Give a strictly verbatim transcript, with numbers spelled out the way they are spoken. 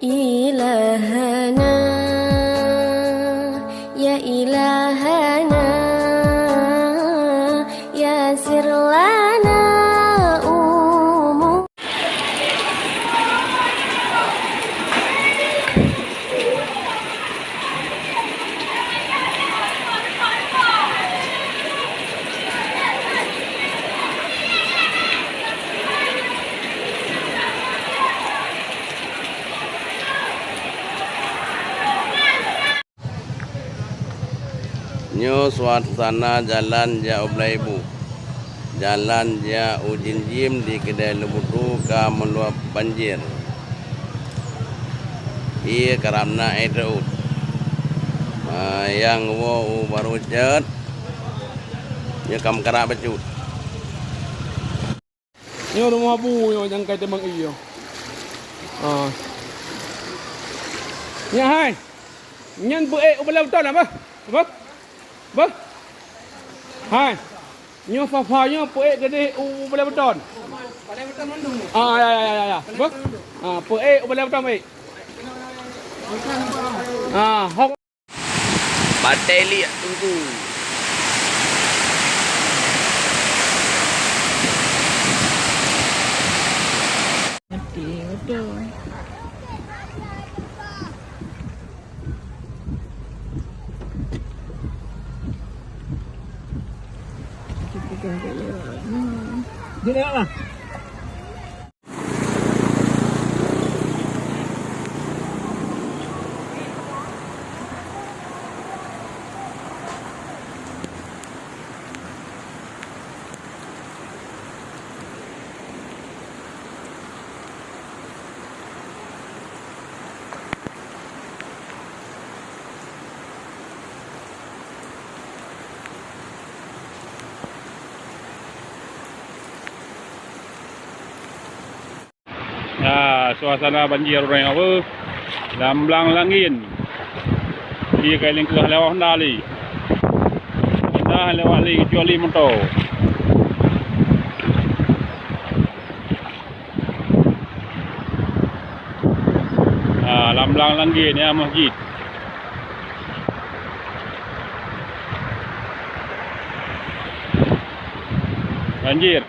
إلهنا، يا إلهنا، يسر لنا أمور. Nyoe suasana jalan jak u Blaibue. Jalan jak u Jinjim di keudè Leubutu ka meuluap banjir. Ie karab na éh teuôt. Ah, nyang woe u barô cot, nyoe ka meukarab bacut. Nyoe rumoh Abu nyoe nyang kai teumang ie. Ha. Nyan hai. Nyan beuék u balèe beutôi na, bah? Bah? Bah? Hai. Nyoe sofa nyoe peuék keudeh u balèe beutôi. Ah, ya, ya, ya, ya, ya. Bah? Ah, peuék u balèe beutôi, ék. Ah, hok. Batèe liek teungku. Mati beutôi. Dia lewat lah. Nah, suasana banjir ureueng apa? Lam blang langin. Ie kai lingkuh lewat honda li. Honda lewat li kecuali moto. Ah, lam blang langin ya masjid. Banjir.